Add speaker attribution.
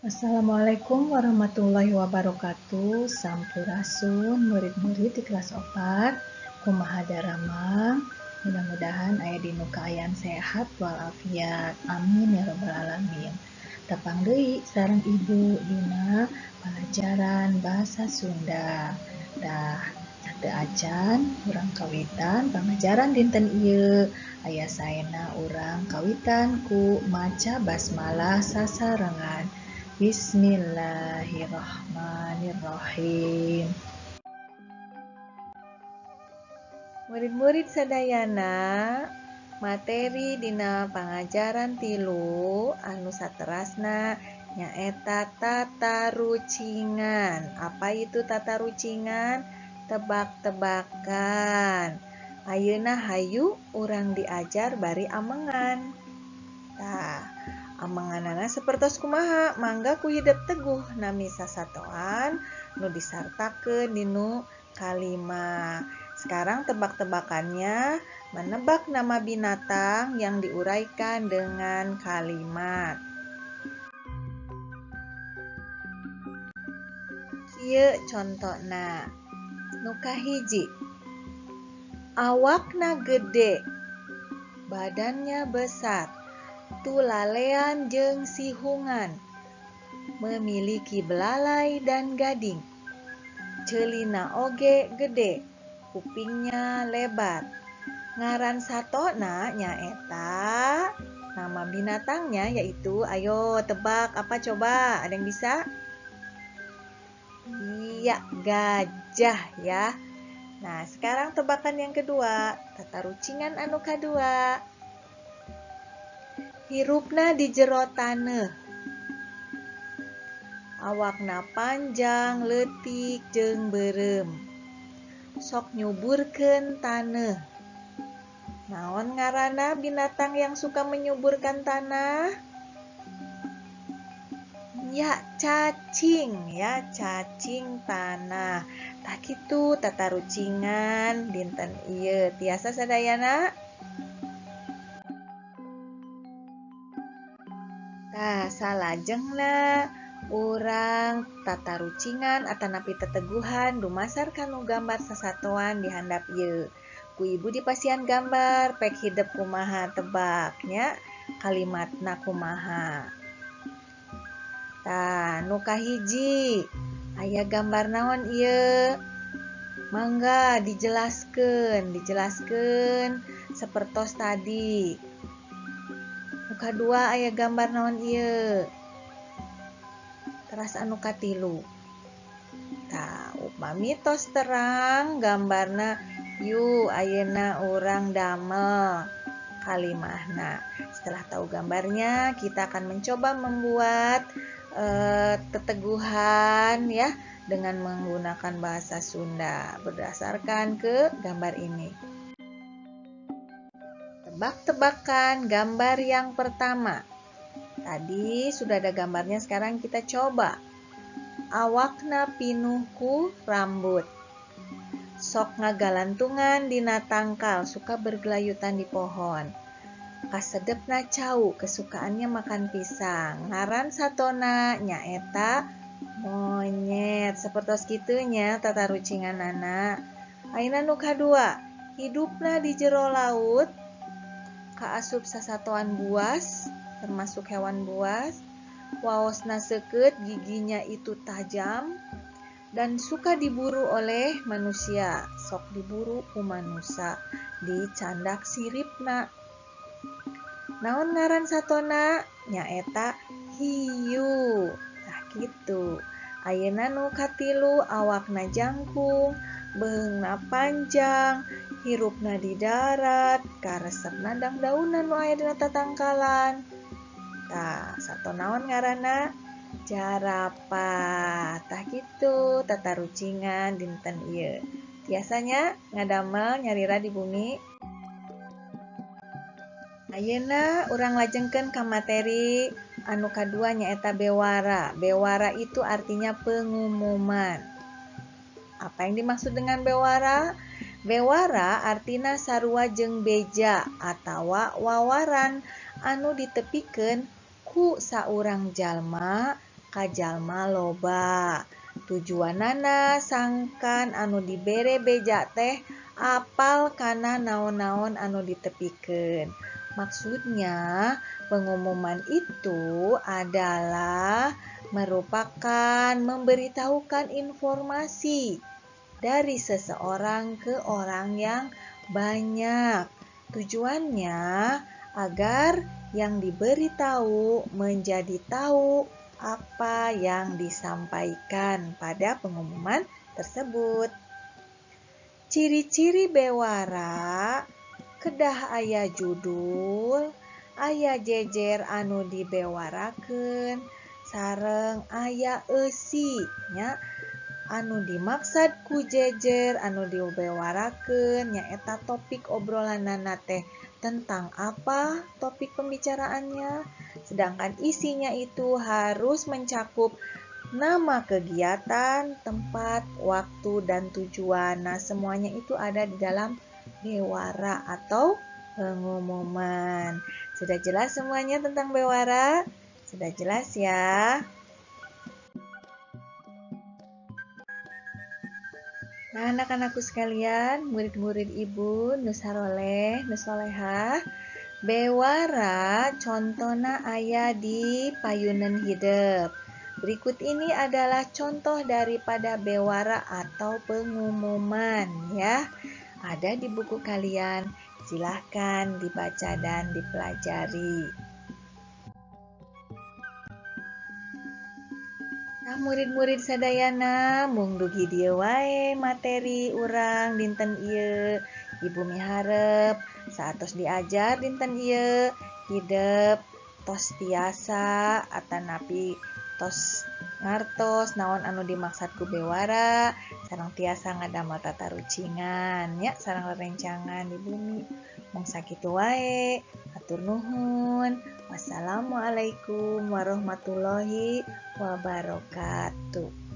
Speaker 1: Assalamualaikum warahmatullahi wabarakatuh. Sampurasun murid-murid di kelas 4. Kumaha daramang? Mudah-mudahan aya dinu kaayaan sehat walafiat. Amin ya robbal alamin. Tepang deui sareng Ibu dina pelajaran bahasa Sunda. Tah, sateu acan urang kawitan pangajaran dinten ieu. Aya saena urang kawitan ku maca basmalah sasarengan. Bismillahirrahmanirrahim. Murid-murid sadayana, materi dina pangajaran 3 anu saterasna nyaeta tata rucingan. Apa itu tata rucingan? Tebak-tebakan. Ayeuna hayu urang diajar bari amengan. Tah, amenganana sapertos kumaha? Mangga ku hidep teguh nami sasatoan nu disartakeun dinu kalima. Sekarang tebak-tebakannya menebak nama binatang yang diuraikan dengan kalimat. Kieu contona. Nu kahiji, awakna gede, badannya besar, tulalean jeung sihungan, memiliki belalai dan gading, ceulina oge gede, kupingnya lebar. Ngaran satona nyaeta nama binatangnya yaitu, ayo tebak apa coba, ada yang bisa? Iya, gajah ya. Nah, sekarang tebakan yang kedua, tata rucingan anu kadua. Hirupna di jero taneuh. Awakna panjang, leutik jeung beureum. Sok nyuburkeun taneuh. Naon ngaranna binatang yang suka menyuburkan tanah? Ya, cacing ya, cacing tanah. Tah kitu tata rucingan dinten ieu. Tiasa sadayana? Tah, salajengna urang tata rucingan atanapi teteguhan dumasar kanu gambar sasatoan di handap ieu. Ku ibu dipasihan gambar pek hidep kumaha tebaknya, kalimatna kumaha. Tah, nu kahiji aya gambar naon ieu? Mangga dijelaskeun, dijelaskeun sapertos tadi. Nu kadua aya gambar naon ieu? Teras anu katilu. Tah, upami tos terang gambarna, yuk ayeuna urang damel kalimahna. Setelah tahu gambarnya, kita akan mencoba membuat teteguhan ya dengan menggunakan bahasa Sunda berdasarkan ke gambar ini. Tebak-tebakan gambar yang pertama. Tadi sudah ada gambarnya, sekarang kita coba. Awakna pinuh ku rambut. Sok ngagalantungan dina tangkal, suka bergelayutan di pohon. Kasedepna cau, kesukaannya makan pisang. Ngaran satona nyaeta monyet. Sapertos kitu nya tata rucinganana. Ayeuna nu kadua, hidupna di jero laut, kaasup sasatoan buas, termasuk hewan buas. Waosna seukeut, giginya itu tajam dan suka diburu oleh manusia. Sok diburu ku manusa, dicandak siripna. Naon ngaran satona? Nyaeta hiu. Tah kitu. Ayeuna nu katilu, awakna jangkung, beheungna panjang, hirupna di darat, karesepna dangdaunan nu aya dina tatangkalan. Tah, sato naon ngaranna? Jarapah. Tah kitu tata rucingan dinten ieu. Biasanya ngadamel nyalira di bumi. Ayeuna urang lajengkeun ka materi anu kadua nyaeta bewara. Bewara itu artinya pengumuman. Apa yang dimaksud dengan bewara? Bewara artina sarua jeung beja atawa wawaran anu ditepikeun ku saurang jalma ka jalma loba. Tujuanana sangkan anu dibere beja teh apal kana naon-naon anu ditepikeun. Maksudnya pengumuman itu adalah merupakan memberitahukan informasi dari seseorang ke orang yang banyak. Tujuannya agar yang diberitahu menjadi tahu apa yang disampaikan pada pengumuman tersebut. Ciri-ciri bewara kedah aya judul, aya jejer anu dibewarakeun, sareng aya eusi nya. Anu dimaksad ku jejer anu dibewarakeun nyaeta topik obrolanana teh tentang apa topik pembicaraannya, sedangkan isinya itu harus mencakup nama kegiatan, tempat, waktu, dan tujuan. Nah, semuanya itu ada di dalam bewara atau pengumuman. Sudah jelas semuanya tentang bewara? Sudah jelas ya? Nah, anak-anakku sekalian, murid-murid ibu, nu saroleh, nu solehah, bewara contona aya di payunan hidep. Berikut ini adalah contoh daripada bewara atau pengumuman ya. Ada di buku kalian, silahkan dibaca dan dipelajari. Nah, murid-murid sadayana mung dugi dieu wae materi urang dinten ieu. Ibu miharep saatos diajar dinten ieu hidep tos tiasa atanapi tos ngartos naon anu dimaksad ku bewara sareng tiasa ngadamel tatarucingan nya sareng rerencangan di bumi. Mung sakitu wae, hatur nuhun. Wassalamualaikum warahmatullahi wabarakatuh.